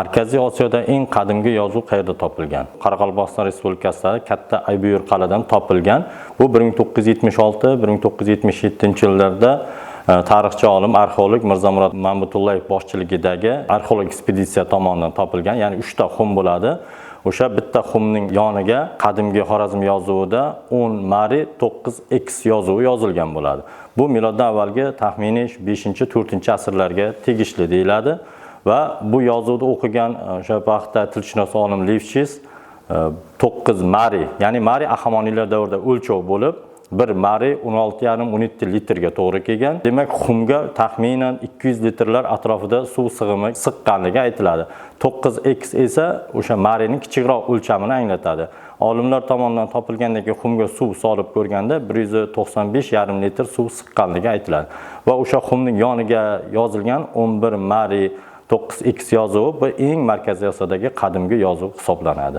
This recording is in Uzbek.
Markaziy Osiyoda eng qadimgi yozuv qayerda topilgan? Qoraqalpog'iston Respublikasidagi Katta Aybuyur qal'adan topilgan. Bu 1976-1977 yillarda tarixchi olim, arxeolog Mirzamurod Mambutullayev boshchiligidagi arxeolog ekspeditsiya tomonidan topilgan. Ya'ni 3 ta xum bo'ladi. O'sha bitta xumning yoniga qadimgi Xorazm yozuvida 10 mari 9 x yozuvi yozilgan bo'ladi. Bu miloddan avvalgi taxminiy 5-4-asrlarga tegishli deyiladi. Va bu yozuvni o'qigan o'sha vaqtda tilshunos olim Lifshits 9 mari, ya'ni mari Ahamoniylar davrida o'lchov bo'lib, bir mari 16,5-17 litrga to'g'ri kelgan. Demak, xumga taxminan 200 litrlar atrofida suv sig'imi siqqanligi aytiladi. 9x esa o'sha marining kichikroq o'lchamini anglatadi. Olimlar tomonidan topilgandan keyin xumga suv solib ko'rganda 195,5 litr suv siqqanligi aytiladi. Va o'sha xumning yoniga yozilgan 11 mari 9x yozuvi bu eng Markaziy Osiyodagi qadimgi yozuv hisoblanadi.